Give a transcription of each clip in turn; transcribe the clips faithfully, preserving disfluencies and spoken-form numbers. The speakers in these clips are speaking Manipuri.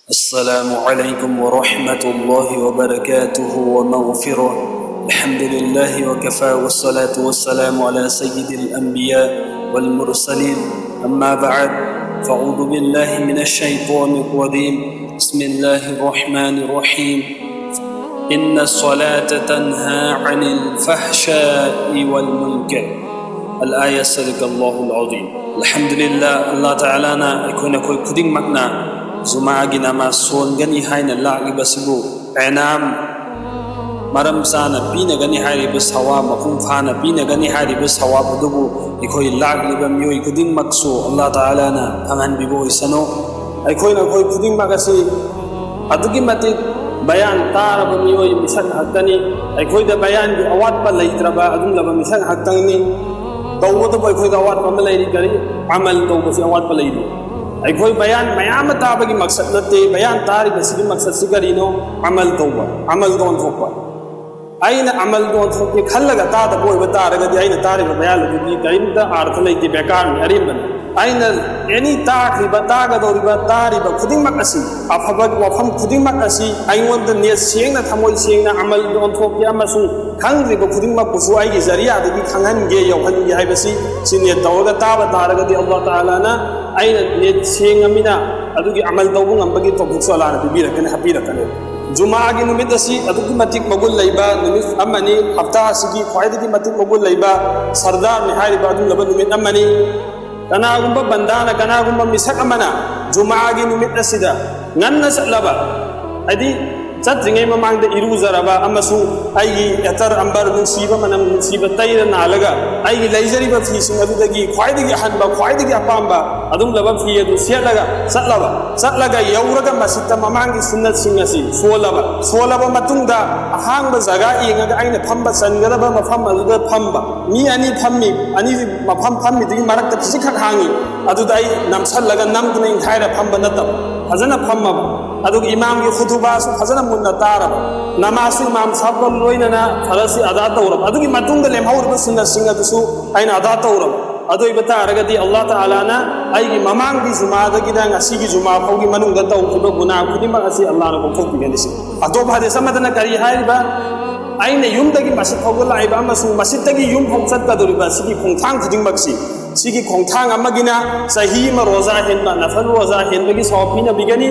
السلام عليكم ورحمة الله وبركاته ومغفرة. الحمد لله وكفى، والصلاة والسلام على سيد الأنبياء والمرسلين. أما بعد، فأعوذ بالله من الشيطان الرجيم. بسم الله الرحمن الرحيم. إن الصلاة تنهى عن الفحشاء والمنكر. الآية. صدق الله العظيم. الحمد لله. ꯑꯜꯂꯥꯍ ꯇꯥꯂꯥꯅ ꯑꯩꯈꯣꯏ ꯅꯈꯣꯏ ꯈꯨꯗꯤꯡꯃꯛꯅ ꯖꯨꯃꯥꯒꯤ ꯅꯃꯥꯖ ꯁꯣꯟꯒꯅꯤ ꯍꯥꯏꯅ ꯂꯥꯛꯂꯤꯕꯁꯤꯕꯨ ꯏꯅꯥꯝ ꯃꯔꯝ ꯆꯥꯅ ꯄꯤꯅꯒꯅꯤ ꯍꯥꯏꯔꯤꯕ ꯁꯋꯥꯕ, ꯃꯄꯨꯡ ꯐꯥꯅ ꯄꯤꯅꯒꯅꯤ ꯍꯥꯏꯔꯤꯕ ꯁꯋꯥꯕ ꯑꯗꯨꯕꯨ ꯑꯩꯈꯣꯏ ꯂꯥꯛꯂꯤꯕ ꯃꯤꯑꯣꯏ ꯈꯨꯗꯤꯡꯃꯛꯁꯨ ꯑꯜꯂꯥꯍ ꯇꯥꯂꯥꯅ ꯐꯪꯍꯟꯕꯤꯕ ꯑꯣꯏꯁꯅꯨ꯫ ꯑꯩꯈꯣꯏ ꯅꯈꯣꯏ ꯈꯨꯗꯤꯡꯃꯛ ꯑꯁꯤ ꯑꯗꯨꯛꯀꯤ ꯃꯇꯤꯛ ꯕꯌꯥꯟ ꯇꯥꯔꯕ ꯃꯤꯑꯣꯏ ꯃꯤꯁꯛ ꯉꯥꯛꯇꯅꯤ꯫ ꯑꯩꯈꯣꯏꯗ ꯕꯌꯥꯟꯒꯤ ꯑꯋꯥꯠꯄ ꯂꯩꯇ꯭ꯔꯕ ꯑꯗꯨꯒꯨꯝꯂꯕ ꯃꯤꯁꯛ ꯉꯥꯛꯇꯅꯤ꯫ ꯇꯧꯕꯇꯕꯨ ꯑꯩꯈꯣꯏꯗ ꯑꯋꯥꯠꯄ ꯑꯃ ꯂꯩꯔꯤ꯫ ꯀꯔꯤ? ꯑꯃꯜ ꯇꯧꯕꯁꯤ ꯑꯋꯥꯠꯄ ꯂꯩꯔꯤ꯫ ꯑꯩꯈꯣꯏ ꯕꯌꯥꯟ ꯃꯌꯥꯝ ꯑꯃ ꯇꯥꯕꯒꯤ ꯃꯛꯁꯠ ꯅꯠꯇꯦ꯫ ꯕꯌꯥꯟ ꯇꯥꯔꯤꯕꯁꯤꯒꯤ ꯃꯛꯁꯠꯁꯤ ꯀꯔꯤꯅꯣ? ꯑꯃꯜ ꯇꯧꯕ, ꯑꯃꯜꯗ ꯑꯣꯟꯊꯣꯛꯄ꯫ ꯑꯩꯅ ꯑꯃꯜꯗ ꯑꯣꯟꯊꯣꯛꯀꯦ ꯈꯜꯂꯒ ꯇꯥꯗꯕ ꯑꯣꯏꯕ ꯇꯥꯔꯒꯗꯤ ꯑꯩꯅ ꯇꯥꯔꯤꯕ ꯕꯌꯥꯟ ꯑꯗꯨꯗꯤ ꯀꯔꯤꯝꯇ ꯑꯥꯔꯊ ꯂꯩꯇꯦ, ꯕꯦꯀꯥꯔꯅꯤ, ꯑꯔꯦꯝꯕꯅꯤ꯫ ꯑꯩꯅ ꯑꯦꯅꯤ ꯇꯥꯈ꯭ꯔꯤꯕ, ꯇꯥꯒꯗꯧꯔꯤꯕ, ꯇꯥꯔꯤꯕ ꯈꯨꯗꯤꯡꯃꯛ ꯑꯁꯤ, ꯑꯐꯕ ꯋꯥꯐꯝ ꯈꯨꯗꯤꯡꯃꯛ ꯑꯁꯤ ꯑꯩꯉꯣꯟꯗ ꯅꯦꯠ ꯁꯦꯡꯅ, ꯊꯃꯣꯏ ꯁꯦꯡꯅ ꯑꯃꯜꯗ ꯑꯣꯟꯊꯣꯛꯀꯦ ꯑꯃꯁꯨꯡ ꯈꯪꯗ꯭ꯔꯤꯕ ꯈꯨꯗꯤꯡꯃꯛꯄꯨꯁꯨ ꯑꯩꯒꯤ ꯖꯔꯤꯌꯥꯗꯒꯤ ꯈꯪꯍꯟꯒꯦ, ꯌꯧꯍꯟꯒꯦ ꯍꯥꯏꯕꯁꯤ, ꯁꯤ ꯅꯦꯠ ꯇꯧꯔꯒ ꯇꯥꯕ ꯇꯥꯔꯒꯗꯤ ꯑꯜꯂꯥꯍ ꯇꯥꯂꯥꯅ ꯑꯩꯅ ꯅꯦꯠ ꯁꯦꯡꯉꯃꯤꯅ ꯑꯗꯨꯒꯤ ꯑꯃꯜ ꯇꯧꯕ ꯉꯝꯕꯒꯤ ꯇꯧꯐꯤꯛꯁꯨ ꯑꯜꯂꯥꯍꯅ ꯄꯤꯕꯤꯔꯛꯀꯅꯤ, ꯍꯥꯞꯄꯤꯔꯛꯀꯅꯤ꯫ ꯖꯨꯃꯥꯒꯤ ꯅꯨꯃꯤꯠ ꯑꯁꯤ ꯑꯗꯨꯛꯀꯤ ꯃꯇꯤꯛ ꯃꯒꯨꯟ ꯂꯩꯕ ꯅꯨꯃꯤꯠ ꯑꯃꯅꯤ, ꯍꯞꯇꯥ ꯑꯁꯤꯒꯤ ꯈ꯭ꯋꯥꯏꯗꯒꯤ ꯃꯇꯤꯛ ꯃꯒꯨꯟ ꯂꯩꯕ ꯁꯔꯗꯥꯔꯅꯤ ꯍꯥꯏꯔꯤꯕ ꯑꯗꯨꯒꯨꯝꯂꯕ ꯅꯨꯃꯤꯠ ꯑꯃꯅꯤ꯫ ꯀꯅꯥꯒꯨꯝꯕ ꯕꯟꯗꯥꯅ, ꯀꯅꯥꯒꯨꯝꯕ ꯃꯤꯁꯛ ꯑꯃꯅ ꯖꯨꯃꯥꯒꯤ ꯅꯨꯃꯤꯠ ꯑꯁꯤꯗ ꯉꯟꯅ ꯆꯠꯂꯕ, ꯍꯥꯏꯗꯤ ꯆꯠꯇ꯭ꯔꯤꯉꯩ ꯃꯃꯥꯡꯗ ꯏꯔꯨꯖꯔꯕ ꯑꯃꯁꯨꯡ ꯑꯩꯒꯤ ꯑꯦꯇꯔ ꯑꯝꯕꯔ ꯅꯨꯡꯁꯤꯕ ꯃꯅꯝ ꯅꯨꯡꯁꯤꯕ ꯇꯩꯔ ꯅꯥꯜꯂꯒ ꯑꯩꯒꯤ ꯂꯩꯖꯔꯤꯕ ꯐꯤꯁꯤꯡ ꯑꯗꯨꯗꯒꯤ ꯈ꯭ꯋꯥꯏꯗꯒꯤ ꯑꯍꯟꯕ, ꯈ꯭ꯋꯥꯏꯗꯒꯤ ꯑꯄꯥꯝꯕ ꯑꯗꯨꯒꯨꯝꯂꯕ ꯐꯤ ꯑꯗꯨ ꯁꯦꯠꯂꯒ ꯆꯠꯂꯕ, ꯆꯠꯂꯒ ꯌꯧꯔꯒ ꯃꯁꯤꯗ ꯃꯃꯥꯡꯒꯤ ꯁꯨꯟꯅꯠꯁꯤꯡ ꯑꯁꯤ ꯁꯣꯜꯂꯕ, ꯁꯣꯜꯂꯕ ꯃꯇꯨꯡꯗ ꯑꯍꯥꯡꯕ ꯖꯒꯥ ꯌꯦꯡꯉꯒ ꯑꯩꯅ ꯐꯝꯕ ꯆꯟꯒꯗꯕ ꯃꯐꯝ ꯑꯗꯨꯗ ꯐꯝꯕ꯫ ꯃꯤ ꯑꯅꯤ ꯐꯝꯃꯤ, ꯑꯅꯤ ꯃꯐꯝ ꯐꯝꯃꯤꯗꯨꯒꯤ ꯃꯔꯛꯇ ꯈꯤꯖꯤꯛꯈꯛ ꯍꯥꯡꯉꯤ, ꯑꯗꯨꯗ ꯑꯩ ꯅꯝꯁꯜꯂꯒ ꯅꯝꯗꯨꯅ ꯏꯟꯈꯥꯏꯔ ꯐꯝꯕ ꯅꯠꯇꯕ, ꯐꯖꯅ ꯐꯝꯃꯕ꯫ ꯑꯗꯨꯒ ꯏꯃꯥꯝꯒꯤ ꯈꯨꯇꯨꯕꯥꯁꯨ ꯐꯖꯅ ꯃꯨꯟꯅ ꯇꯥꯔꯕ, ꯅꯃꯥꯖꯁꯨ ꯏꯃꯥꯝ ꯁꯥꯕꯀ ꯂꯣꯏꯅꯅ ꯐꯔꯖꯁꯤ ꯑꯗꯥ ꯇꯧꯔꯕ, ꯑꯗꯨꯒꯤ ꯃꯇꯨꯡꯗ ꯂꯦꯝꯍꯧꯔꯤꯕ ꯁꯨꯟꯅꯠꯁꯤꯡ ꯑꯗꯨꯁꯨ ꯑꯩꯅ ꯑꯗꯥ ꯇꯧꯔꯕ꯫ ꯑꯗꯨ ꯑꯣꯏꯕ ꯇꯥꯔꯒꯗꯤ ꯑꯜꯂꯥꯍ ꯇꯥꯂꯥꯅ ꯑꯩꯒꯤ ꯃꯃꯥꯡꯒꯤ ꯖꯨꯃꯥꯗꯒꯤꯅ ꯉꯁꯤꯒꯤ ꯖꯨꯃꯥ ꯐꯥꯎꯒꯤ ꯃꯅꯨꯡꯗ ꯇꯧꯈꯤꯕ ꯒꯨꯅꯥ ꯈꯨꯗꯤꯡꯃꯛ ꯑꯁꯤ ꯑꯜꯂꯥꯍꯅ ꯀꯣꯛꯊꯣꯛꯄꯤꯒꯅꯤ ꯁꯤꯅꯤ꯫ ꯑꯇꯣꯞꯄ ꯍꯗꯤꯁ ꯑꯃꯗꯅ ꯀꯔꯤ ꯍꯥꯏꯔꯤꯕ? ꯑꯩꯅ ꯌꯨꯝꯗꯒꯤ ꯃꯁꯖꯤꯗ ꯐꯥꯎꯕ ꯂꯥꯛꯏꯕ ꯑꯃꯁꯨꯡ ꯃꯁꯖꯤꯗꯇꯒꯤ ꯌꯨꯝ ꯐꯥꯎ ꯆꯠꯀꯗꯧꯔꯤꯕ ꯁꯤꯒꯤ ꯈꯣꯡꯊꯥꯡ ꯈꯨꯗꯤꯡꯃꯛꯁꯤ, ꯁꯤꯒꯤ ꯈꯣꯡꯊꯥꯡ ꯑꯃꯒꯤꯅ ꯆꯍꯤ ꯑꯃ ꯔꯣꯖꯥ ꯍꯦꯟꯕ, ꯅꯐꯜ ꯔꯣꯖꯥ ꯍꯦꯟꯕꯒꯤ ꯁꯋꯥꯕ ꯄꯤꯅꯕꯤꯒꯅꯤ,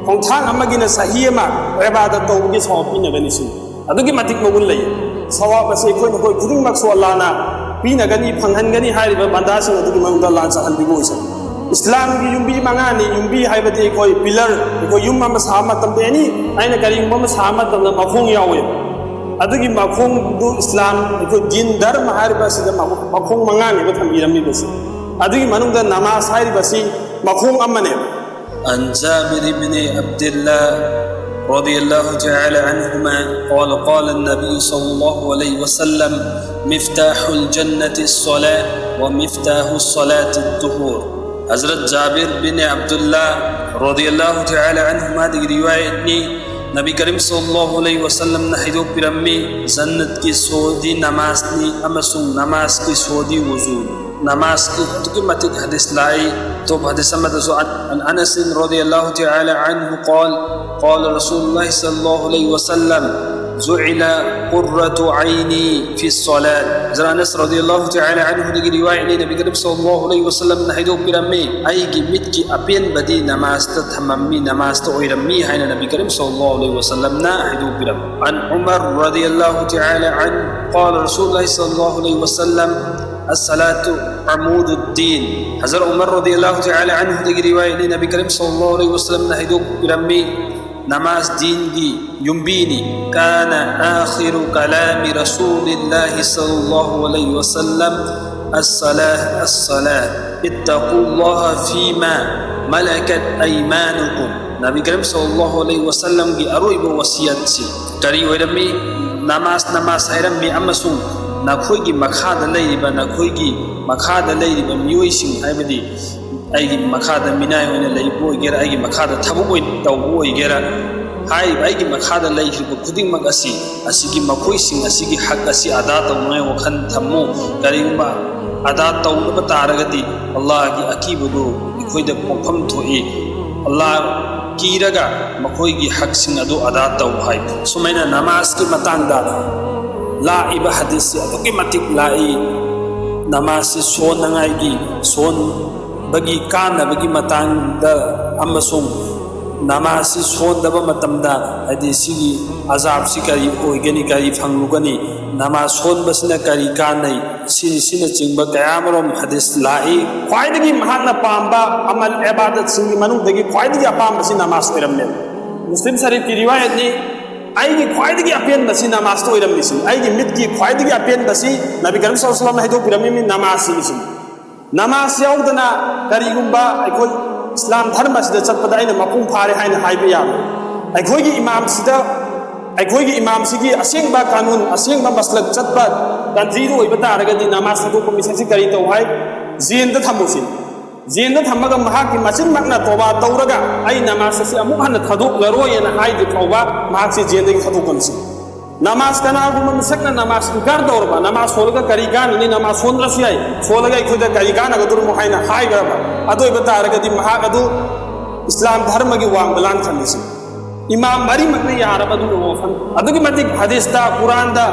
ꯈꯣꯡꯊꯥꯡ ꯑꯃꯒꯤꯅ ꯆꯍꯤ ꯑꯃ ꯏꯕꯥꯗꯠ ꯇꯧꯕꯒꯤ ꯁꯋꯥꯕ ꯄꯤꯅꯒꯅꯤ ꯁꯤꯅꯤ꯫ ꯑꯗꯨꯛꯀꯤ ꯃꯇꯤꯛ ꯃꯒꯨꯟ ꯂꯩ꯫ ꯁꯋꯥꯕ ꯑꯁꯤ ꯑꯩꯈꯣꯏ ꯅꯈꯣꯏ ꯈꯨꯗꯤꯡꯃꯛꯁꯨ ꯑꯜꯂꯥꯍꯅ ꯄꯤꯅꯒꯅꯤ, ꯐꯪꯍꯟꯒꯅꯤ ꯍꯥꯏꯔꯤꯕ ꯕꯟꯗꯥꯁꯤꯡ ꯑꯗꯨꯒꯤ ꯃꯅꯨꯡꯗ ꯑꯜꯂꯥꯍꯅ ꯆꯠꯍꯟꯕꯤꯕ ꯑꯣꯏꯁꯅꯨ꯫ ꯏꯁꯂꯥꯝꯒꯤ ꯌꯨꯝꯕꯤ ꯃꯉꯥꯅꯤ꯫ ꯌꯨꯝꯕꯤ ꯍꯥꯏꯕꯗꯤ ꯑꯩꯈꯣꯏ ꯄꯤꯂꯔ, ꯑꯩꯈꯣꯏ ꯌꯨꯝ ꯑꯃ ꯁꯥꯕ ꯃꯇꯝꯗ ꯑꯦꯅꯤ ꯑꯩꯅ ꯀꯔꯤꯒꯨꯝꯕ ꯑꯃ ꯁꯥꯕ ꯃꯇꯝꯗ ꯃꯈꯣꯡ ꯌꯥꯎꯋꯦ꯫ ꯑꯗꯨꯒꯤ ꯃꯈꯣꯡꯗꯨ ꯏꯁꯂꯥꯝ, ꯑꯩꯈꯣꯏ ꯗꯤꯟ ꯙꯔꯃ ꯍꯥꯏꯔꯤꯕ ꯑꯁꯤꯗ ꯃꯈꯣꯡ ꯃꯉꯥꯅꯦꯕ ꯊꯝꯕꯤꯔꯝꯃꯤꯕꯁꯤ꯫ ꯑꯗꯨꯒꯤ ꯃꯅꯨꯡꯗ ꯅꯃꯥꯖ ꯍꯥꯏꯔꯤꯕꯁꯤ ꯃꯈꯣꯡ ꯑꯃꯅꯦꯕ꯫ عن جابر بن عبد الله رضي الله تعالى عنهما قال قال النبي صلى الله عليه وسلم مفتاح الجنة الصلاة ومفتاح الصلاة الطهور. ꯍꯖꯔꯠ ꯖꯥꯕꯤꯔ ꯕꯤꯟ ꯑꯕꯗꯨꯜꯂꯥ ꯔꯣꯗꯤꯌꯜꯂꯥꯍꯨ ꯇꯥꯂꯥ ꯑꯟꯍꯨꯃꯥꯗꯒꯤ ꯔꯤꯋꯥꯌꯠꯅꯤ꯫ ꯅꯕꯤ ꯀꯔꯤꯝ ꯁꯜꯂꯜꯂꯥꯍꯨ ꯑꯂꯩꯍꯤ ꯋꯁꯜꯂꯝꯅ ꯍꯥꯏꯗꯣꯛꯄꯤꯔꯝꯃꯤ, ꯖꯟꯅꯠꯀꯤ ꯁꯣꯗꯤ ꯅꯃꯥꯖꯅꯤ ꯑꯃꯁꯨꯡ ꯅꯃꯥꯖꯀꯤ ꯁꯣꯗꯤ ꯋꯨꯖꯨꯅꯤ꯫ ꯅꯃꯥꯖꯀꯤ ꯑꯗꯨꯛꯀꯤ ꯃꯇꯤꯛ ꯍꯗꯤꯁ ꯂꯥꯛꯏ꯫ ꯑꯇꯣꯞꯄ ꯍꯗꯤꯁ ꯑꯃꯗꯁꯨ عن أنس رضي الله تعالى عنه قال قال رسول الله صلى الله عليه وسلم جعل قرة عيني في الصلاة. ꯍꯖꯔꯠ ꯑꯅꯁ ꯔꯣꯗꯤꯌꯜꯂꯥꯍꯨ ꯇꯥꯂꯥ ꯑꯟꯍꯨꯗꯒꯤ ꯔꯤꯋꯥꯌꯠꯅꯤ, ꯅꯕꯤ ꯀꯔꯤꯝ ꯁꯜꯂꯜꯂꯥꯍꯨ ꯑꯂꯩꯍꯤ ꯋꯁꯜꯂꯝꯅ ꯍꯥꯏꯗꯣꯛꯄꯤꯔꯝꯃꯤ, ꯑꯩꯒꯤ ꯃꯤꯠꯀꯤ ꯑꯄꯦꯟꯕꯗꯤ ꯅꯃꯥꯖꯇ ꯊꯝꯃꯝꯃꯤ, ꯅꯃꯥꯖꯇ ꯑꯣꯏꯔꯝꯃꯤ ꯍꯥꯏꯅ ꯅꯕꯤ ꯀꯔꯤꯝ ꯁꯜꯂꯜꯂꯥꯍꯨ ꯑꯂꯩꯍꯤ ꯋꯁꯜꯂꯝꯅ ꯍꯥꯏꯗꯣꯛꯄꯤꯔꯝꯃꯤ. عن عمر رضي الله تعالى عنه قال رسول الله صلى الله عليه وسلم الصلاة عمود الدين. ꯍꯖꯔꯠ ꯎꯃꯔ ꯔꯣꯗꯤꯌꯜꯂꯥꯍꯨ ꯇꯥꯂꯥ ꯑꯟꯍꯨꯗꯒꯤ ꯔꯤꯋꯥꯌꯠꯅꯤ, ꯅꯕꯤ ꯀꯔꯤꯝ ꯁꯜꯂꯜꯂꯥꯍꯨ ꯑꯂꯩꯍꯤ ꯋꯁꯜꯂꯝꯅ ꯍꯥꯏꯗꯣꯛꯄꯤꯔꯝꯃꯤ, ꯅꯃꯥꯖ ꯗꯤꯟꯒꯤ ꯌꯨꯝꯕꯤꯅꯤ. كان آخر كلام رسول الله صلى الله عليه وسلم الصلاة الصلاة اتقوا الله فيما ملكت أيمانكم. ꯅꯕꯤ ꯀꯔꯤꯝ ꯁꯜꯂꯜꯂꯥꯍꯨ ꯑꯂꯩꯍꯤ ꯋꯁꯜꯂꯝꯒꯤ ꯑꯔꯣꯏꯕ ꯋꯁꯤꯌꯠꯁꯤ ꯀꯔꯤ ꯑꯣꯏꯔꯝꯃꯤ? ꯅꯃꯥꯖ, ꯅꯃꯥꯖ ꯍꯥꯏꯔꯝꯃꯤ ꯑꯃꯁꯨꯡ ꯅꯈꯣꯏꯒꯤ ꯃꯈꯥꯗ ꯂꯩꯔꯤꯕ, ꯅꯈꯣꯏꯒꯤ ꯃꯈꯥꯗ ꯂꯩꯔꯤꯕ ꯃꯤꯑꯣꯏꯁꯤꯡ, ꯍꯥꯏꯕꯗꯤ ꯑꯩꯒꯤ ꯃꯈꯥꯗ ꯃꯤꯅꯥꯏ ꯑꯣꯏꯅ ꯂꯩꯕ ꯑꯣꯏꯒꯦꯔꯥ, ꯑꯩꯒꯤ ꯃꯈꯥꯗ ꯊꯕꯛ ꯑꯣꯏꯅ ꯇꯧꯕ ꯑꯣꯏꯒꯦꯔꯥ, ꯍꯥꯏꯔꯤꯕ ꯑꯩꯒꯤ ꯃꯈꯥꯗ ꯂꯩꯈ꯭ꯔꯤꯕ ꯈꯨꯗꯤꯡꯃꯛ ꯑꯁꯤ, ꯑꯁꯤꯒꯤ ꯃꯈꯣꯏꯁꯤꯡ ꯑꯁꯤꯒꯤ ꯍꯛ ꯑꯁꯤ ꯑꯗꯥ ꯇꯧꯅꯉꯥꯏ ꯋꯥꯈꯜ ꯊꯝꯃꯨ꯫ ꯀꯔꯤꯒꯨꯝꯕ ꯑꯗꯥ ꯇꯧꯗꯕ ꯇꯥꯔꯒꯗꯤ ꯑꯜꯂꯥꯍꯒꯤ ꯑꯀꯤꯕꯗꯨ ꯑꯩꯈꯣꯏꯗ ꯄꯣꯛꯐꯝ ꯊꯣꯛꯏ꯫ ꯑꯜꯂꯥꯍ ꯀꯤꯔꯒ ꯃꯈꯣꯏꯒꯤ ꯍꯛꯁꯤꯡ ꯑꯗꯨ ꯑꯗꯥ ꯇꯧ ꯍꯥꯏ꯫ ꯁꯨꯃꯥꯏꯅ ꯅꯃꯥꯖꯀꯤ ꯃꯇꯥꯡꯗ ꯂꯥꯛꯏꯕ ꯍꯗꯤꯁꯁꯤ ꯑꯗꯨꯛꯀꯤ ꯃꯇꯤꯛ ꯂꯥꯛꯏ꯫ ꯅꯃꯥꯖꯁꯤ ꯁꯣꯟꯅꯉꯥꯏꯒꯤ, ꯁꯣꯟꯕꯒꯤ ꯀꯥꯟꯅꯕꯒꯤ ꯃꯇꯥꯡꯗ ꯑꯃꯁꯨꯡ ꯅꯃꯥꯖꯁꯤ ꯁꯣꯟꯗꯕ ꯃꯇꯝꯗ, ꯍꯥꯏꯗꯤ ꯁꯤꯒꯤ ꯑꯖꯥꯕꯁꯤ ꯀꯔꯤ ꯑꯣꯏꯒꯅꯤ, ꯀꯔꯤ ꯐꯪꯂꯨꯒꯅꯤ, ꯅꯃꯥꯖ ꯁꯣꯟꯕꯁꯤꯅ ꯀꯔꯤ ꯀꯥꯟꯅꯩ, ꯁꯤ-, ꯁꯤꯅꯆꯤꯡꯕ ꯀꯌꯥ ꯑꯃꯔꯣꯝ ꯍꯗꯤꯁ ꯂꯥꯛꯏ꯫ ꯈ꯭ꯋꯥꯏꯗꯒꯤ ꯃꯍꯥꯛꯅ ꯄꯥꯝꯕ ꯑꯃꯜ ꯏꯕꯥꯗꯠꯁꯤꯡꯒꯤ ꯃꯅꯨꯡꯗꯒꯤ ꯈ꯭ꯋꯥꯏꯗꯒꯤ ꯑꯄꯥꯝꯕꯁꯤ ꯅꯃꯥꯖ ꯑꯣꯏꯔꯝꯃꯦ꯫ ꯃꯨꯁꯂꯤꯝ ꯁꯔꯤꯐꯀꯤ ꯔꯤꯋꯥꯌꯠꯅꯤ, "ꯑꯩꯒꯤ ꯈ꯭ꯋꯥꯏꯗꯒꯤ ꯑꯄꯦꯟꯕꯁꯤ ꯅꯃꯥꯖꯇ ꯑꯣꯏꯔꯝꯃꯤꯁꯤ, ꯑꯩꯒꯤ ꯃꯤꯠꯀꯤ ꯈ꯭ꯋꯥꯏꯗꯒꯤ ꯑꯄꯦꯟꯕꯁꯤ ꯅꯕꯤ ꯀꯔꯤꯝ ꯁꯜꯂꯜꯂꯥꯍꯨ ꯑꯂꯩꯍꯤ ꯋꯥꯁꯜꯂꯝꯅ ꯍꯥꯏꯗꯣꯛꯄꯤꯔꯝꯃꯤ ꯅꯃꯥꯖꯁꯤꯅꯤ꯫ ꯅꯃꯥꯖ ꯌꯥꯎꯗꯅ ꯀꯔꯤꯒꯨꯝꯕ ꯑꯩꯈꯣꯏ ꯏꯁꯂꯥꯝ ꯙꯔꯃꯁꯤꯗ ꯆꯠꯄꯗ ꯑꯩꯅ ꯃꯄꯨꯡ ꯐꯥꯔꯦ ꯍꯥꯏꯅ ꯍꯥꯏꯕ ꯌꯥꯔꯣꯏ꯫ ꯑꯩꯈꯣꯏꯒꯤ ꯏꯃꯥꯝꯁꯤꯗ, ꯑꯩꯈꯣꯏꯒꯤ ꯏꯃꯥꯝꯁꯤꯒꯤ ꯑꯁꯦꯡꯕ ꯀꯥꯅꯨꯟ, ꯑꯁꯦꯡꯕ ꯃꯁꯂꯛ ꯆꯠꯄ ꯀꯟꯇ꯭ꯔꯤꯗ ꯑꯣꯏꯕ ꯇꯥꯔꯒꯗꯤ ꯅꯃꯥꯖ ꯊꯥꯗꯣꯛꯄ ꯃꯤꯁꯛꯁꯤ ꯀꯔꯤ ꯇꯧ ꯍꯥꯏ? ꯖꯦꯟꯗ ꯊꯝꯃꯨꯁꯤ꯫ ꯖꯦꯟꯗ ꯊꯝꯃꯒ ꯃꯍꯥꯛꯀꯤ ꯃꯆꯤꯟꯃꯛꯅ ꯇꯣꯕꯥ ꯇꯧꯔꯒ ꯑꯩ ꯅꯃꯥꯖ ꯑꯁꯤ ꯑꯃꯨꯛ ꯍꯟꯅ ꯊꯥꯗꯣꯛꯂꯔꯣꯏꯅ ꯍꯥꯏꯗ꯭ꯔꯤ ꯐꯥꯎꯕ ꯃꯍꯥꯛꯁꯤ ꯖꯦꯟꯗꯒꯤ ꯊꯥꯗꯣꯛꯀꯅꯨꯁꯤ꯫ ꯅꯃꯥꯖ ꯀꯅꯥꯒꯨꯝꯕ ꯃꯤꯁꯛꯅ ꯅꯃꯥꯖ ꯏꯟꯀꯥꯔ ꯇꯧꯔꯕ, ꯅꯃꯥꯖ ꯁꯣꯜꯂꯒ ꯀꯔꯤ ꯀꯥꯟꯅꯅꯤ, ꯅꯃꯥꯖ ꯁꯣꯟꯗ꯭ꯔꯁꯨ ꯌꯥꯏ, ꯁꯣꯜꯂꯒ ꯑꯩꯈꯣꯏꯗ ꯀꯔꯤ ꯀꯥꯟꯅꯒꯗꯧꯔꯤꯃꯣ ꯍꯥꯏꯅ ꯍꯥꯏꯈ꯭ꯔꯕ, ꯑꯗꯨ ꯑꯣꯏꯕ ꯇꯥꯔꯒꯗꯤ ꯃꯍꯥꯛ ꯑꯗꯨ ꯏꯁꯂꯥꯝ ꯙꯔꯃꯒꯤ ꯋꯥꯡꯃ ꯂꯥꯟꯈ꯭ꯔꯅꯤꯁꯤ꯫ ꯏꯃꯥꯝ ꯃꯔꯤꯃꯛꯅ ꯌꯥꯔꯕ ꯑꯗꯨꯒꯨꯝꯕ ꯋꯥꯐꯝ꯫ ꯑꯗꯨꯛꯀꯤ ꯃꯇꯤꯛ ꯍꯗꯤꯁꯇ, ꯀꯨꯔꯥꯟꯗ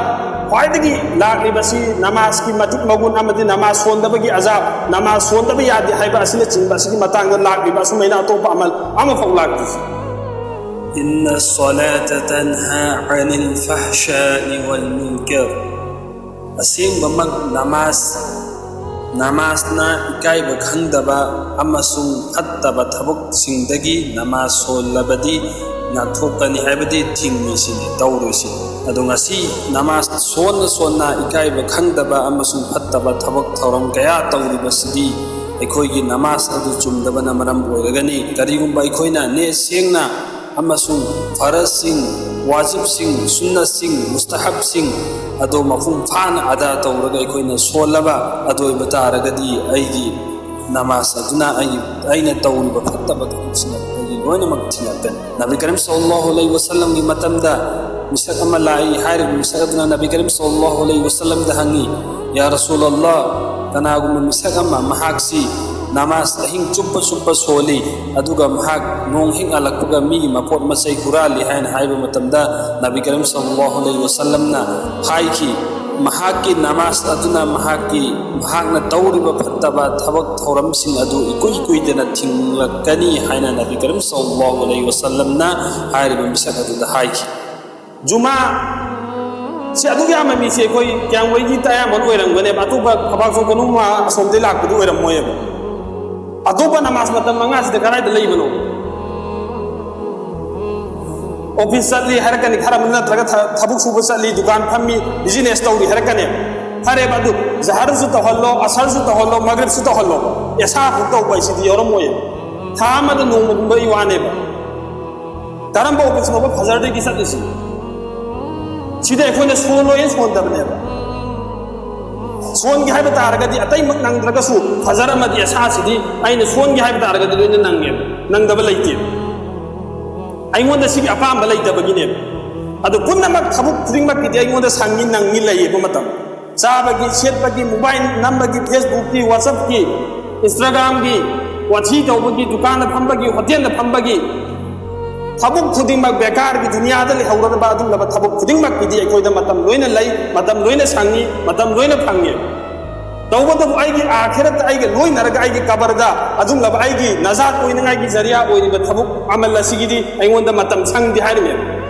ꯈ꯭ꯋꯥꯏꯗꯒꯤ ꯂꯥꯛꯂꯤꯕꯁꯤ ꯅꯃꯥꯖꯀꯤ ꯃꯇꯤꯛ ꯃꯒꯨꯟ ꯑꯃꯗꯤ ꯅꯃꯥꯖ ꯁꯣꯟꯗꯕꯒꯤ ꯑꯖꯥꯕ, ꯅꯃꯥꯖ ꯁꯣꯟꯗꯕ ꯌꯥꯗꯦ ꯍꯥꯏꯕ ꯑꯁꯤꯅꯆꯤꯡꯕ ꯑꯁꯤꯒꯤ ꯃꯇꯥꯡꯗ ꯂꯥꯛꯂꯤꯕ ꯑꯁꯨꯃꯥꯏꯅ ꯑꯇꯣꯞꯄ ꯑꯃꯜ ꯑꯃꯐꯥꯎ ꯂꯥꯛꯇ꯭ꯔꯤ꯫ إن الصلاة تنهى عن الفحشاء والمنكر꯫ ꯑꯁꯦꯡꯕꯃꯛ ꯅꯃꯥꯖ, ꯅꯃꯥꯖꯅ ꯏꯀꯥꯏꯕ ꯈꯪꯗꯕ ꯑꯃꯁꯨꯡ ꯐꯠꯇꯕ ꯊꯕꯛꯁꯤꯡꯗꯒꯤ ꯅꯃꯥꯖ ꯁꯣꯜꯂꯕꯗꯤ ꯉꯥꯛꯊꯣꯛꯀꯅꯤ ꯍꯥꯏꯕꯗꯤ ꯊꯤꯡꯉꯤꯁꯤꯅꯤ, ꯇꯧꯔꯣꯏꯁꯤꯅꯤ꯫ ꯑꯗꯣ ꯉꯁꯤ ꯅꯃꯥꯖ ꯁꯣꯟꯅ ꯁꯣꯟꯅ ꯏꯀꯥꯏꯕ ꯈꯪꯗꯕ ꯑꯃꯁꯨꯡ ꯐꯠꯇꯕ ꯊꯕꯛ ꯊꯧꯔꯝ ꯀꯌꯥ ꯇꯧꯔꯤꯕꯁꯤꯗꯤ ꯑꯩꯈꯣꯏꯒꯤ ꯅꯃꯥꯖ ꯑꯗꯨ ꯆꯨꯝꯗꯕꯅ ꯃꯔꯝ ꯑꯣꯏꯔꯒꯅꯤ꯫ ꯀꯔꯤꯒꯨꯝꯕ ꯑꯩꯈꯣꯏꯅ ꯅꯦꯠ ꯁꯦꯡꯅ ꯑꯃꯁꯨꯡ ꯐꯔꯖꯁꯤꯡ, ꯋꯥꯖꯤꯕꯁꯤꯡ, ꯁꯨꯟꯅꯁꯤꯡ, ꯃꯨꯁꯇꯍꯕꯁꯤꯡ ꯑꯗꯣ ꯃꯄꯨꯡ ꯐꯥꯅ ꯑꯗꯥ ꯇꯧꯔꯒ ꯑꯩꯈꯣꯏꯅ ꯁꯣꯜꯂꯕ ꯑꯗꯨ ꯑꯣꯏꯕ ꯇꯥꯔꯒꯗꯤ ꯑꯩꯒꯤ ꯅꯃꯥꯖ ꯑꯗꯨꯅ ꯑꯩ, ꯑꯩꯅ ꯇꯧꯔꯤꯕ ꯐꯠꯇꯕ ꯊꯕꯛꯁꯤꯡ ꯑꯗꯨ ꯑꯩꯒꯤ ꯂꯣꯏꯅꯃꯛ ꯊꯤꯜꯂꯛꯀꯅꯤ꯫ ꯅꯕꯤ ꯀꯔꯤꯝ ꯁꯜꯂꯜꯂꯥꯍꯨ ꯑꯂꯩꯍꯤ ꯋꯥꯁꯜꯂꯝꯒꯤ ꯃꯇꯝꯗ ꯃꯤꯁꯛ ꯑꯃ ꯂꯥꯛꯏ꯫ ꯍꯥꯏꯔꯤꯕ ꯃꯤꯁꯛ ꯑꯗꯨꯅ ꯅꯕꯤ ꯀꯔꯤꯝ ꯁꯜꯂꯜꯂꯥꯍꯨ ꯑꯂꯩꯍꯤ ꯋꯥꯁꯜꯂꯝꯗ ꯍꯪꯉꯤ, "ꯌꯥ ꯔꯁꯨꯂꯜꯂꯥꯍ, ꯀꯅꯥꯒꯨꯝꯕ ꯃꯤꯁꯛ ꯑꯃ ꯃꯍꯥꯛꯁꯤ ꯅꯃꯥꯖ ꯑꯍꯤꯡ ꯆꯨꯞꯄ ꯆꯨꯞꯄ ꯁꯣꯜꯂꯤ, ꯑꯗꯨꯒ ꯃꯍꯥꯛ ꯅꯣꯡ ꯍꯦꯛ ꯉꯥꯜꯂꯛꯄꯒ ꯃꯤꯒꯤ ꯃꯄꯣꯠ ꯃꯆꯩ ꯍꯨꯔꯥꯜꯂꯤ ꯍꯥꯏꯅ ꯍꯥꯏꯕ ꯃꯇꯝꯗ, ꯅꯕꯤ ꯀꯔꯤꯝ ꯁꯜꯂꯜꯂꯥꯍꯨ ꯑꯂꯩꯍꯤ ꯋꯥꯁꯜꯂꯝꯅ ꯍꯥꯏꯈꯤ, ꯃꯍꯥꯛꯀꯤ ꯅꯃꯥꯖ ꯑꯗꯨꯅ ꯃꯍꯥꯛꯀꯤ, ꯃꯍꯥꯛꯅ ꯇꯧꯔꯤꯕ ꯐꯠꯇꯕ ꯊꯕꯛ ꯊꯧꯔꯝꯁꯤꯡ ꯑꯗꯨ ꯏꯀꯨꯏ ꯀꯨꯏꯗꯅ ꯊꯤꯡꯂꯛꯀꯅꯤ ꯍꯥꯏꯅ ꯅꯕꯤ ꯀꯔꯤꯝ ꯁꯜꯂꯜꯂꯥꯍꯨ ꯑꯂꯩꯍꯤ ꯋꯥꯁꯜꯂꯝꯅ ꯍꯥꯏꯔꯤꯕ ꯃꯤꯁꯛ ꯑꯗꯨꯗ ꯍꯥꯏꯈꯤ꯫ ꯖꯨꯃꯥ ꯁꯤ ꯑꯗꯨꯛ ꯌꯥꯝꯕ ꯃꯤꯁꯦ ꯑꯩꯈꯣꯏ ꯀ꯭ꯌꯥꯝꯒꯩꯒꯤ ꯑꯌꯥꯝꯕꯅ ꯑꯣꯏꯔꯝꯒꯅꯦꯕ꯫ ꯑꯇꯣꯞꯄ ꯐꯕꯥꯛ ꯆꯣꯡ ꯀꯅꯨ ꯑꯁꯣꯝꯗꯩ ꯂꯥꯛꯄꯗꯨ ꯑꯣꯏꯔꯝꯃꯣꯏꯕ꯫ ꯑꯇꯣꯞꯄ ꯅꯃꯥꯖ ꯃꯇꯝ ꯃꯉꯥꯁꯤꯗ ꯀꯗꯥꯏꯗ ꯂꯩꯕꯅꯣ? ꯑꯣꯐꯤꯁ ꯆꯠꯂꯤ ꯍꯥꯏꯔꯛꯀꯅꯤ ꯈꯔ ꯑꯃꯅ, ꯅꯠꯇ꯭ꯔꯒ ꯊ- ꯊꯕꯛ ꯁꯨꯕ ꯆꯠꯂꯤ, ꯗꯨꯀꯥꯟ ꯐꯝꯃꯤ, ꯕꯤꯖꯤꯅꯦꯁ ꯇꯧꯔꯤ ꯍꯥꯏꯔꯛꯀꯅꯤ꯫ ꯐꯔꯦꯕ, ꯑꯗꯨ ꯖꯍꯔꯁꯨ ꯇꯧꯍꯜꯂꯣ, ꯑꯁꯔꯁꯨ ꯇꯧꯍꯜꯂꯣ, ꯃꯒ꯭ꯔꯤꯕꯁꯨ ꯇꯧꯍꯜꯂꯣ, ꯑꯦꯁꯥ ꯐꯥꯎ ꯇꯧꯕ ꯍꯥꯏꯁꯤꯗꯤ ꯌꯥꯎꯔꯝꯃꯣꯏꯕ꯫ ꯊꯥ ꯑꯃꯗ ꯅꯣꯡꯃꯒꯨꯝꯕꯒꯤ ꯋꯥꯅꯦꯕ꯫ ꯀꯔꯝꯕ ꯑꯣꯐꯤꯁꯅꯣꯕ ꯐꯖꯔꯗꯒꯤ ꯆꯠꯂꯤꯁꯤ? ꯁꯤꯗ ꯑꯩꯈꯣꯏꯅ ꯁꯣꯜꯂꯣꯏꯅ ꯁꯣꯟꯗꯕꯅꯦꯕ꯫ ꯁꯣꯟꯒꯦ ꯍꯥꯏꯕ ꯇꯥꯔꯒꯗꯤ, ꯑꯇꯩꯃꯛ ꯅꯪꯗ꯭ꯔꯒꯁꯨ ꯐꯖꯔ ꯑꯃꯗꯤ ꯑꯁꯥꯁꯤꯗꯤ ꯑꯩꯅ ꯁꯣꯟꯒꯦ ꯍꯥꯏꯕ ꯇꯥꯔꯒꯗꯤ ꯂꯣꯏꯅ ꯅꯪꯉꯦꯕ, ꯅꯪꯗꯕ ꯂꯩꯇꯦꯕ꯫ ꯑꯩꯉꯣꯟꯗ ꯁꯤꯒꯤ ꯑꯄꯥꯝꯕ ꯂꯩꯇꯕꯒꯤꯅꯦꯕ꯫ ꯑꯗꯨ ꯄꯨꯝꯅꯃꯛ ꯊꯕꯛ ꯈꯨꯗꯤꯡꯃꯛꯀꯤꯗꯤ ꯑꯩꯉꯣꯟꯗ ꯁꯪꯉꯤ, ꯅꯪꯉꯤ, ꯂꯩꯌꯦꯕ ꯃꯇꯝ꯫ ꯆꯥꯕꯒꯤ, ꯁꯦꯠꯄꯒꯤ, ꯃꯣꯕꯥꯏꯜ ꯅꯝꯕꯒꯤ, ꯐꯦꯁꯕꯨꯛꯀꯤ, ꯋꯥꯆꯞꯀꯤ, ꯏꯟꯁꯇꯥꯒ꯭ꯔꯥꯝꯒꯤ, ꯋꯥꯊꯤ ꯇꯧꯕꯒꯤ, ꯗꯨꯀꯥꯟꯗ ꯐꯝꯕꯒꯤ, ꯍꯣꯇꯦꯜꯗ ꯐꯝꯕꯒꯤ, ꯊꯕꯛ ꯈꯨꯗꯤꯡꯃꯛ ꯕꯦꯀꯥꯔꯒꯤ ꯗꯨꯅꯤꯌꯥꯗ ꯂꯩꯍꯧꯔꯕ ꯑꯗꯨꯒꯨꯝꯂꯕ ꯊꯕꯛ ꯈꯨꯗꯤꯡꯃꯛꯀꯤꯗꯤ ꯑꯩꯈꯣꯏꯗ ꯃꯇꯝ ꯂꯣꯏꯅ ꯂꯩ, ꯃꯇꯝ ꯂꯣꯏꯅ ꯁꯪꯉꯤ, ꯃꯇꯝ ꯂꯣꯏꯅ ꯐꯪꯉꯤ꯫ ꯇꯧꯕꯇꯕꯨ ꯑꯩꯒꯤ ꯑꯥꯈꯤꯔꯠꯇ ꯑꯩꯒ ꯂꯣꯏꯅꯔꯒ ꯑꯩꯒꯤ ꯀꯕꯔꯗ ꯑꯗꯨꯒꯨꯝꯂꯕ ꯑꯩꯒꯤ ꯅꯖꯥꯠ ꯑꯣꯏꯅꯉꯥꯏꯒꯤ ꯖꯔꯤꯌꯥ ꯑꯣꯏꯔꯤꯕ ꯊꯕꯛ ꯑꯃꯜ ꯑꯁꯤꯒꯤꯗꯤ ꯑꯩꯉꯣꯟꯗ ꯃꯇꯝ ꯁꯪꯗꯦ ꯍꯥꯏꯔꯤꯅꯦꯕ꯫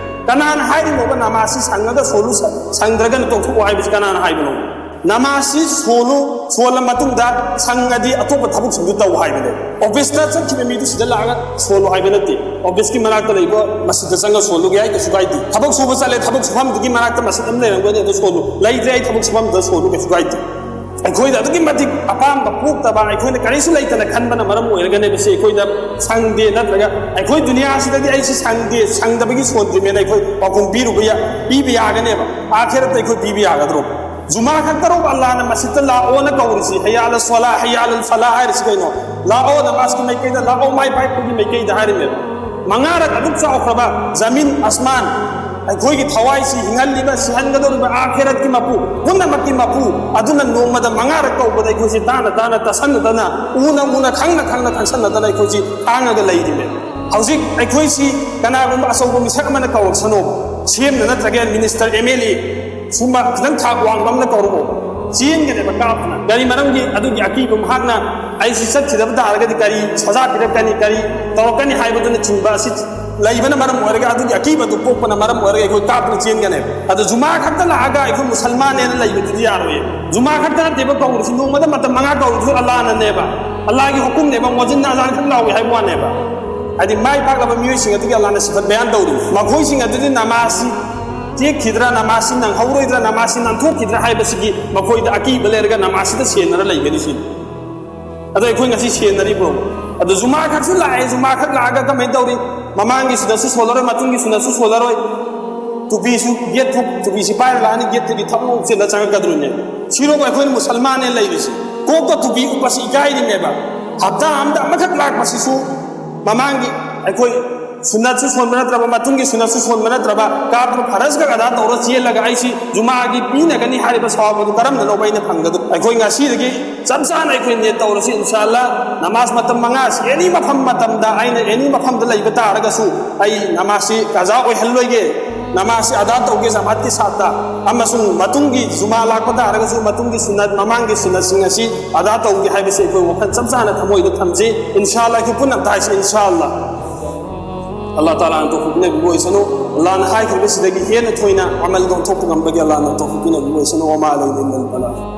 ꯀꯅꯥꯅ ꯍꯥꯏꯔꯤꯅꯣꯕ ꯅꯃꯥꯖꯁꯤ ꯁꯪꯉꯒ ꯁꯣꯜꯂꯨ, ꯁꯪꯗ꯭ꯔꯒꯅ ꯇꯣꯛꯊꯣꯛꯑꯣ ꯍꯥꯏꯕꯁꯤ ꯀꯅꯥꯅ ꯍꯥꯏꯕꯅꯣ? ꯅꯃꯥꯖꯁꯤ ꯁꯣꯜꯂꯨ, ꯁꯣꯜꯂ ꯃꯇꯨꯡꯗ ꯁꯪꯉꯗꯤ ꯑꯇꯣꯞꯄ ꯊꯕꯛꯁꯤꯡꯗꯨ ꯇꯧ ꯍꯥꯏꯕꯅꯦ꯫ ꯑꯣꯐꯤꯁꯇ ꯆꯠꯈꯤꯕ ꯃꯤꯗꯨ ꯁꯤꯗ ꯂꯥꯛꯑꯒ ꯁꯣꯜꯂꯨ ꯍꯥꯏꯕ ꯅꯠꯇꯦ꯫ ꯑꯣꯐꯤꯁꯀꯤ ꯃꯅꯥꯛꯇ ꯂꯩꯕ ꯃꯁꯖꯤꯗꯇ ꯆꯪꯉ ꯁꯣꯜꯂꯨꯒꯦ ꯍꯥꯏ, ꯀꯩꯁꯨ ꯀꯥꯏꯗꯦ꯫ ꯊꯕꯛ ꯁꯨꯕ ꯆꯠꯂꯦ, ꯊꯕꯛ ꯁꯨꯐꯝꯗꯨꯒꯤ ꯃꯅꯥꯛꯇ ꯃꯁꯖꯤꯗ ꯑꯃ ꯂꯩꯔꯝꯒꯅꯤ, ꯑꯗꯨ ꯁꯣꯜꯂꯨ꯫ ꯂꯩꯇ꯭ꯔꯦ, ꯑꯩ ꯊꯕꯛ ꯁꯨꯐꯝꯗ ꯁꯣꯜꯂꯨ, ꯀꯩꯁꯨ ꯀꯥꯏꯗꯦ꯫ ꯑꯩꯈꯣꯏꯗ ꯑꯗꯨꯛꯀꯤ ꯃꯇꯤꯛ ꯑꯄꯥꯝꯕ ꯄꯣꯛꯇꯕ, ꯑꯩꯈꯣꯏꯅ ꯀꯔꯤꯁꯨ ꯂꯩꯇꯅ ꯈꯟꯕꯅ ꯃꯔꯝ ꯑꯣꯏꯔꯒꯅꯦꯕ ꯁꯤ ꯑꯩꯈꯣꯏꯗ ꯁꯪꯗꯦ, ꯅꯠꯇ꯭ꯔꯒ ꯑꯩꯈꯣꯏ ꯗꯨꯅꯤꯌꯥꯁꯤꯗꯗꯤ ꯑꯩꯁꯤ ꯁꯪꯗꯦ, ꯁꯪꯗꯕꯒꯤ ꯁꯣꯟꯗ꯭ꯔꯤꯃꯦꯅ ꯑꯩꯈꯣꯏ ꯄꯥꯎꯈꯨꯝ ꯄꯤꯔꯨꯕ ꯌꯥ-, ꯄꯤꯕ ꯌꯥꯒꯅꯦꯕ꯫ ꯑꯥꯈꯤꯔꯠꯇ ꯑꯩꯈꯣꯏ ꯄꯤꯕ ꯌꯥꯒꯗ꯭ꯔꯣ? ꯖꯨꯃꯥ ꯈꯛꯇꯔꯣ ꯑꯜꯂꯥꯍꯅ ꯃꯁꯖꯤꯗꯇ ꯂꯥꯛꯑꯣꯅ ꯀꯧꯔꯤꯁꯤ? ꯍꯩꯌꯥ ꯑꯂ ꯁꯣꯂꯥ, ꯍꯩꯌꯥ ꯑꯂ ꯐꯂꯥ ꯍꯥꯏꯔꯤꯁꯤ ꯀꯩꯅꯣ? ꯂꯥꯛꯑꯣ ꯅꯃꯥꯖꯀꯤ ꯃꯥꯏꯀꯩꯗ, ꯂꯥꯛꯑꯣ ꯃꯥꯏ ꯄꯥꯛꯄꯒꯤ ꯃꯥꯏꯀꯩꯗ ꯍꯥꯏꯔꯤꯃꯦꯕ꯫ ꯃꯉꯥꯔꯛ ꯑꯗꯨꯛ ꯆꯥꯎꯈ꯭ꯔꯕ ꯖꯃꯤꯟ ꯑꯁꯃꯥꯟ, ꯑꯩꯈꯣꯏꯒꯤ ꯊꯋꯥꯏꯁꯤ ꯍꯤꯡꯍꯜꯂꯤꯕ, ꯁꯤꯍꯟꯒꯗꯧꯔꯤꯕ ꯑꯥꯈꯦꯔꯠꯀꯤ ꯃꯄꯨ ꯄꯨꯝꯅꯃꯛꯀꯤ ꯃꯄꯨ ꯑꯗꯨꯅ ꯅꯣꯡꯃꯗ ꯃꯉꯥꯔꯛ ꯀꯧꯕꯗ ꯑꯩꯈꯣꯏꯁꯤ ꯇꯥꯅ ꯇꯥꯅ, ꯇꯥꯁꯟꯅꯗꯅ, ꯎꯅ ꯎꯅ, ꯈꯪꯅ ꯈꯪꯅ, ꯈꯪꯁꯟꯅꯗꯅ ꯑꯩꯈꯣꯏꯁꯤ ꯈꯥꯡꯉꯒ ꯂꯩꯔꯤꯃꯦ꯫ ꯍꯧꯖꯤꯛ ꯑꯩꯈꯣꯏꯁꯤ ꯀꯅꯥꯒꯨꯝꯕ ꯑꯆꯧꯕ ꯃꯤꯁꯛ ꯑꯃꯅ ꯀꯧꯔꯛꯁꯅꯣ, ꯁꯤ ꯑꯦꯝꯅ ꯅꯠꯇ꯭ꯔꯒ ꯃꯤꯅꯤꯁꯇꯔ, ꯑꯦꯝ ꯑꯦꯜ ꯑꯦ, ꯁꯨꯝꯕ ꯈꯤꯇꯪ ꯊꯥꯛ ꯋꯥꯡꯕ ꯑꯃꯅ ꯀꯧꯔꯛꯑꯣ, ꯆꯦꯟꯒꯅꯦꯕ ꯀꯥꯞꯇꯅ꯫ ꯀꯔꯤ ꯃꯔꯝꯒꯤ? ꯑꯗꯨꯒꯤ ꯑꯀꯤꯕ ꯃꯍꯥꯛꯅ ꯑꯩꯁꯤ ꯆꯠꯈꯤꯗꯕ ꯇꯥꯔꯒꯗꯤ ꯀꯔꯤ ꯁꯖꯥ ꯄꯤꯔꯛꯀꯅꯤ, ꯀꯔꯤ ꯇꯧꯔꯛꯀꯅꯤ ꯍꯥꯏꯕꯗꯨꯅꯆꯤꯡꯕ ꯑꯁꯤ ꯂꯩꯕꯅ ꯃꯔꯝ ꯑꯣꯏꯔꯒ, ꯑꯗꯨꯒꯤ ꯑꯀꯤꯕꯗꯨ ꯄꯣꯛꯄꯅ ꯃꯔꯝ ꯑꯣꯏꯔꯒ ꯑꯩꯈꯣꯏ ꯀꯥꯞꯇꯅ ꯆꯦꯟꯒꯅꯦꯕ꯫ ꯑꯗꯣ ꯖꯨꯃꯥ ꯈꯛꯇ ꯂꯥꯛꯑꯒ ꯑꯩꯈꯣꯏ ꯃꯨꯁꯜꯃꯥꯟꯅꯦꯅ ꯂꯩꯕꯗꯨꯗꯤ ꯌꯥꯔꯣꯏꯌꯦ꯫ ꯖꯨꯃꯥ ꯈꯛꯇ ꯅꯠꯇꯦꯕ ꯀꯧꯔꯤꯁꯤ, ꯅꯣꯡꯃꯗ ꯃꯇꯝ ꯃꯉꯥ ꯀꯧꯔꯤꯁꯨ ꯑꯜꯂꯥꯅꯅꯦꯕ, ꯑꯜꯂꯥꯒꯤ ꯍꯨꯀꯨꯝꯅꯦꯕ, ꯃꯣꯖꯤꯟꯅ ꯑꯖꯥꯟ ꯈꯛ ꯂꯥꯎꯏ ꯍꯥꯏꯕ ꯋꯥꯅꯦꯕ꯫ ꯍꯥꯏꯗꯤ ꯃꯥꯏ ꯄꯥꯛꯂꯕ ꯃꯤꯑꯣꯏꯁꯤꯡ ꯑꯗꯨꯒꯤ ꯑꯜꯂꯥꯅ ꯁꯤꯐꯠ ꯕꯌꯥꯟ ꯇꯧꯔꯤ꯫ ꯃꯈꯣꯏꯁꯤꯡ ꯑꯗꯨꯗꯤ ꯅꯃꯥꯖꯁꯤ ꯇꯦꯛꯈꯤꯗ꯭ꯔꯥ, ꯅꯃꯥꯖꯁꯤ ꯅꯪꯍꯧꯔꯣꯏꯗ꯭ꯔꯥ, ꯅꯃꯥꯖꯁꯤ ꯅꯥꯟꯊꯣꯛꯈꯤꯗ꯭ꯔꯥ ꯍꯥꯏꯕꯁꯤꯒꯤ ꯃꯈꯣꯏꯗ ꯑꯀꯤꯕ ꯂꯩꯔꯒ ꯅꯃꯥꯖꯁꯤꯗ ꯁꯦꯟꯅꯔ ꯂꯩꯒꯅꯤ ꯁꯤꯅꯤ꯫ ꯑꯗꯣ ꯑꯩꯈꯣꯏ ꯉꯁꯤ ꯁꯦꯟꯅꯔꯤꯕ꯭ꯔꯣ? ꯑꯗꯣ ꯖꯨꯃꯥ ꯈꯛꯁꯨ ꯂꯥꯛꯑꯦ, ꯖꯨꯃꯥ ꯈꯛ ꯂꯥꯛꯑꯒ ꯀꯃꯥꯏꯅ ꯇꯧꯔꯤ? ꯃꯃꯥꯡꯒꯤ ꯁꯨꯅꯠꯁꯨ ꯁꯣꯜꯂꯔꯣꯏ, ꯃꯇꯨꯡꯒꯤ ꯁꯨꯅꯠꯁꯨ ꯁꯣꯜꯂꯔꯣꯏ, ꯇꯨꯄꯤꯁꯨ ꯒꯦꯠ ꯊꯣꯛ, ꯇꯨꯄꯤꯁꯤ ꯄꯥꯏꯔ ꯂꯥꯛꯑꯅꯤ, ꯒꯦꯠꯇꯒꯤ ꯊꯛ ꯂꯣꯡ ꯆꯦꯜꯂ ꯆꯪꯉꯛꯀꯗꯣꯏꯅꯦ꯫ ꯁꯤꯔꯣꯕ ꯑꯩꯈꯣꯏꯅ ꯃꯨꯁꯜꯃꯥꯟꯅꯦ ꯂꯩꯔꯤꯁꯤ? ꯀꯣꯛꯇ ꯇꯨꯄꯤ ꯎꯞꯄꯁꯤ ꯏꯀꯥꯏꯔꯤꯅꯦꯕ꯫ ꯍꯞꯇꯥ ꯑꯃꯗ ꯑꯃꯈꯛ ꯂꯥꯛꯄꯁꯤꯁꯨ ꯃꯃꯥꯡꯒꯤ ꯑꯩꯈꯣꯏ ꯁꯨꯅꯠꯁꯨ ꯁꯣꯟꯕ ꯅꯠꯇ꯭ꯔꯕ, ꯃꯇꯨꯡꯒꯤ ꯁꯨꯅꯠꯁꯨ ꯁꯣꯟꯕ ꯅꯠꯇ꯭ꯔꯕ, ꯀꯥꯞꯇꯨ ꯐꯔꯁꯀ ꯑꯗꯥ ꯇꯧꯔ ꯆꯦꯜꯂꯒ ꯑꯩꯁꯤ ꯖꯨꯃꯥꯒꯤ ꯄꯤꯅꯒꯅꯤ ꯍꯥꯏꯔꯤꯕ ꯁꯋꯥꯕ ꯑꯗꯨ ꯀꯔꯝꯅꯅꯣꯕ ꯑꯩꯅ ꯐꯪꯒꯗꯕ? ꯑꯩꯈꯣꯏ ꯉꯁꯤꯗꯒꯤ ꯆꯞ ꯆꯥꯅ ꯑꯩꯈꯣꯏ ꯅꯤꯌꯠ ꯇꯧꯔꯁꯤ, ꯏꯟꯁꯥ ꯑꯜꯂꯥ꯫ ꯅꯃꯥꯖ ꯃꯇꯝ ꯃꯉꯥꯁꯤ ꯑꯦꯅꯤ ꯃꯐꯝ ꯃꯇꯝꯗ ꯑꯩꯅ ꯑꯦꯅꯤ ꯃꯐꯝꯗ ꯂꯩꯕ ꯇꯥꯔꯒꯁꯨ ꯑꯩ ꯅꯃꯥꯖꯁꯤ ꯀꯖꯥ ꯑꯣꯏꯍꯜꯂꯣꯏꯒꯦ꯫ ꯅꯃꯥꯖꯁꯤ ꯑꯗꯥ ꯇꯧꯒꯦ ꯖꯃꯥꯠꯀꯤ ꯁꯥꯠꯇ, ꯑꯃꯁꯨꯡ ꯃꯇꯨꯡꯒꯤ ꯖꯨꯃꯥ ꯂꯥꯛꯄ ꯇꯥꯔꯒꯁꯨ ꯃꯇꯨꯡꯒꯤ ꯁꯨꯅꯠ, ꯃꯃꯥꯡꯒꯤ ꯁꯨꯅꯠꯁꯤꯡ ꯑꯁꯤ ꯑꯗꯥ ꯇꯧꯒꯦ ꯍꯥꯏꯕꯁꯤ ꯑꯩꯈꯣꯏ ꯋꯥꯈꯜ ꯆꯞ ꯆꯥꯅ ꯊꯃꯣꯏꯗ ꯊꯝꯁꯤ꯫ ꯏꯟꯁꯥ ꯑꯜꯂꯥ, ꯑꯩꯈꯣꯏ ꯄꯨꯟꯅ ꯇꯥꯏꯁꯤ, ꯏꯟꯁꯥ ꯑꯜꯂꯥ꯫ ꯑꯜꯂꯥ ꯇꯥꯂꯥꯅ ꯇꯧꯐꯤꯛ ꯄꯤꯅꯕꯤꯕ ꯑꯣꯏꯁꯅꯨ꯫ ꯑꯜꯂꯥꯅ ꯍꯥꯏꯈꯤꯕꯁꯤꯗꯒꯤ ꯍꯦꯟꯅ ꯊꯣꯏꯅ ꯑꯃꯜꯗ ꯑꯣꯟꯊꯣꯛꯄ ꯉꯝꯕꯒꯤ ꯑꯜꯂꯥꯅ ꯇꯧꯐꯤꯛ ꯄꯤꯅꯕꯤꯕ ꯑꯣꯏꯁꯅꯨ꯫ ꯋꯃꯥ ꯑꯂꯩꯅꯥ ꯏꯜꯂꯜ ꯕꯂꯥꯒ꯫